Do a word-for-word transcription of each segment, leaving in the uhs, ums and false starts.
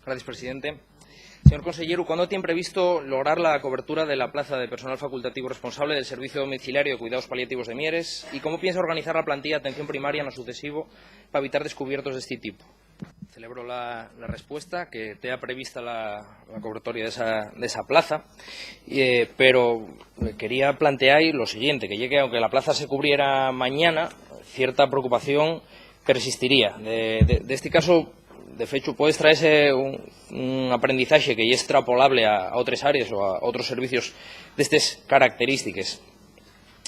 Gracias, presidente. Señor conselleru, ¿cuándo tiene previsto lograr la cobertura de la plaza de personal facultativo responsable del Servicio Domiciliario de Cuidaos Paliativos de Mieres? ¿Y cómo piensa organizar la plantilla de atención primaria no sucesivo pa evitar descubiertos d'esti tipu? Celebro la, la respuesta, que tea prevista la, la cobertoria d'esa, d'esa plaza, eh, pero quería plantear lo siguiente, que ye que, aunque la plaza se cubriera mañana, cierta preocupación persistiría. De, de, d'esti casu, de fechu, puede extraese un, un aprendizaxe que ye estrapolable a, a otres árees o a otros servicios d'estes característiques.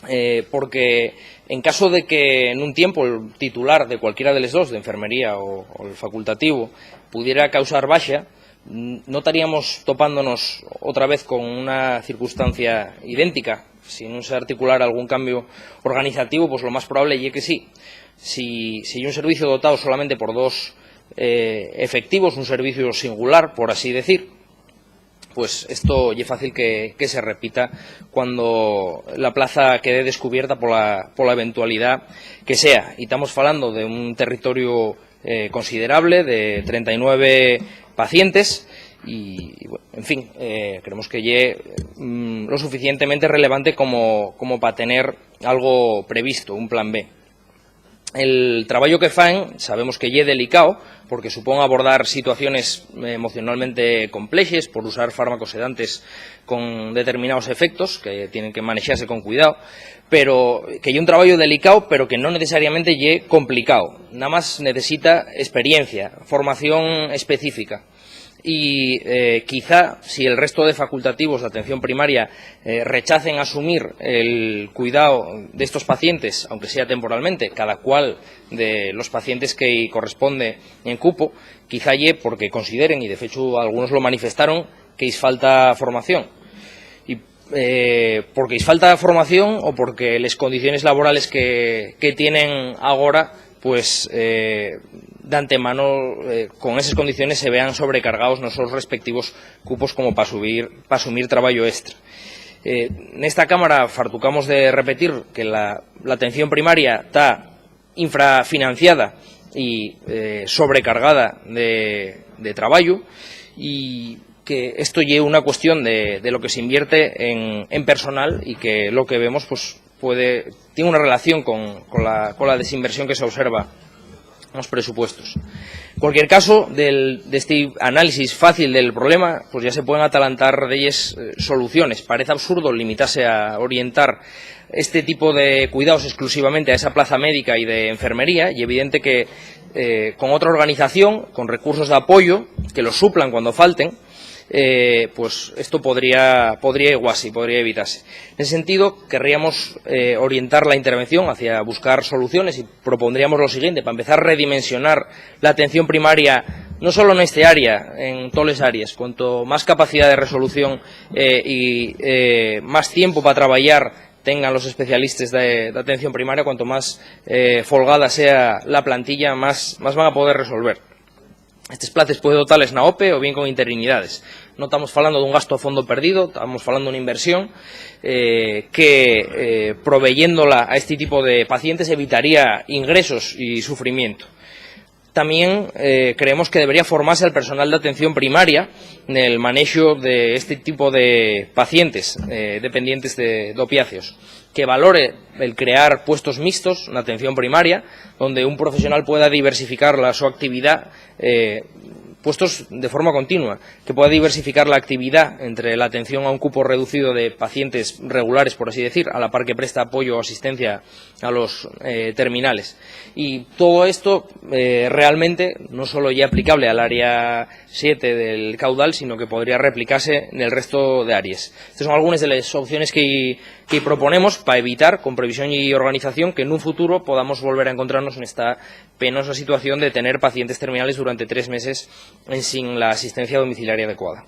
Eh, porque en casu de que nun tiempu el titular de cualquiera de les dos, d'enfermería o, o el facultativo, pudiera causar baxa, n-, no taríamos topándonos otra vez con una circunstancia idéntica. Si nun se articulara algún cambiu organizativo, pues lo más probable ye que sí. Si, si ye un servicio dotao solamente por dos, eh, efectivos, un servicio singular, por así decir, pues esto ye fácil que, que se repita cuando la plaza quede descubierta pola, pola eventualidá que sea. Y tamos falando d'un territoriu, eh, considerable, de trenta y nueve pacientes, y, y, bueno, en fin, eh, creemos que ye, mm, lo suficientemente relevante como, como pa tener algo previsto, un plan B. El trabayo que faen sabemos que ye delicao, porque supón abordar situaciones emocionalmente complexes por usar fármacos sedantes con determinaos efectos que tienen que manexase con cuidao, pero que ye un trabayo delicao, pero que non necesariamente ye complicao. Namás necesita experiencia, formación específica. Y, eh, quizá, si el resto de facultativos d'atención primaria, eh, rechacen asumir el cuidao d'estos pacientes, aunque sea temporalmente, cada cual de los pacientes que-y corresponde en cupo, quizá ye porque consideren, y de fechu algunos lo manifestaron, que-yos falta formación. Y, eh, porque-yos falta formación o porque les condiciones laborales que, que tienen agora, pues, eh, d'antemano, eh, con eses condiciones se vean sobrecargaos nos sos respectivos cupos como pa subir, pa asumir trabayo extra. Eh, nesta Cámara fartucamos de repetir que la, la atención primaria ta infrafinanciada y, eh, sobrecargada de, de trabayu, y que esto ye una cuestión de, de lo que se invierte en, en personal y que lo que vemos, pues, puede, tiene una relación con, con la, con la desinversión que se observa nos presupuestos. En cualquier caso, del, d'esti análisis fácil del problema, pues ya se pueden atalantar delles, eh, soluciones. Parece absurdo limitase a orientar este tipo de cuidaos exclusivamente a esa plaza médica y de enfermería, y evidente que, eh, con otra organización, con recursos d'apoyo que los suplan cuando falten, eh, pues esto podría, podría iguasi, podría evitase. Nese sentido, querríamos, eh, orientar la intervención hacia buscar soluciones y propondríamos lo siguiente, pa empezar a redimensionar la atención primaria, no solo neste área, en toles árees. Cuanto más capacidá de resolución, eh, y, eh, más tiempu pa trabayar tengan los especialistes de, d'atención primaria, cuanto más, eh, folgada sea la plantilla, más, más van a poder resolver. Estes places puede dotales na OPE o bien con interinidades. No tamos falando d'un gasto a fondo perdido, tamos falando d'una inversión, eh, que, eh, proveyéndola a este tipo de pacientes evitaría ingresos y sufrimiento. Tamién, eh, creemos que debería formase al personal d'atención primaria nel manexo de este tipo de pacientes, eh, dependientes de, d'opiáceos, que valore el crear puestos mixtos n'atención primaria, donde un profesional pueda diversificar la so actividá, eh, puestos de forma continua, que pueda diversificar la actividá entre la atención a un cupo reducido de pacientes regulares, por así decir, a la par que presta apoyo o asistencia a los, eh, terminales. Y todo esto, eh, realmente no solo ye aplicable al área siete del caudal, sino que podría replicase nel resto de árees. Estes son algunes de les opciones que-y, que-y proponemos pa evitar, con previsión y organización, que nun futuro podamos volver a encontrarnos nesta penosa situación de tener pacientes terminales durante tres meses ensin la asistencia domiciliaria adecuada.